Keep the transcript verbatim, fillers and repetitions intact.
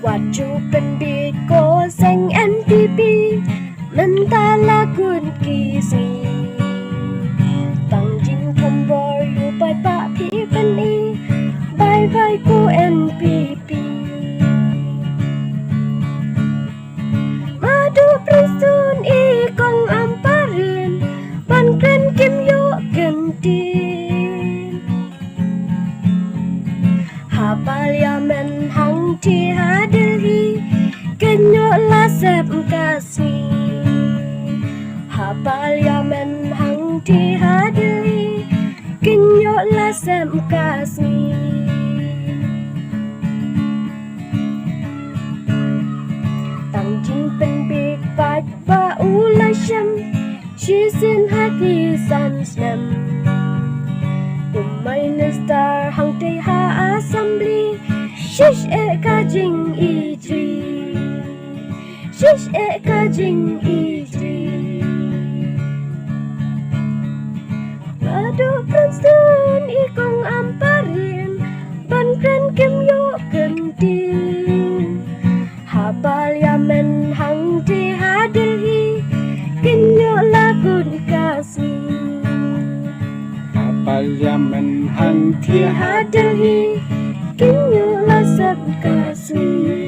Wat ju pynbieit ko seng N P P, mynta la kut ki sngi. Tang jingthombor ïa u paidbah phi pyni, bye bye ko N P P. Madu Prestone i kong Ampareen, ban kren kim ïoh kyntien. Ha Parliament hangtei ha Delhi, kin ïoh la sep ka sngi. Ha Parliament hangtei ha Delhi, kin ïoh la sep ka sngi. Tang jingpynbieit paidbah u la shem, shisien ha ki san snem. U minister hangtei ha Assembly, shish eh ka jingijli. Shish eh ka jingijli. Madu Prestone i kong Ampareen, ban kren kim ïoh kyntien. Ha Parliament hangtei ha Delhi, kin ïoh la kut ka sngi. Ha Parliament hangtei ha Delhi, kin ïoh la sep ka sngi.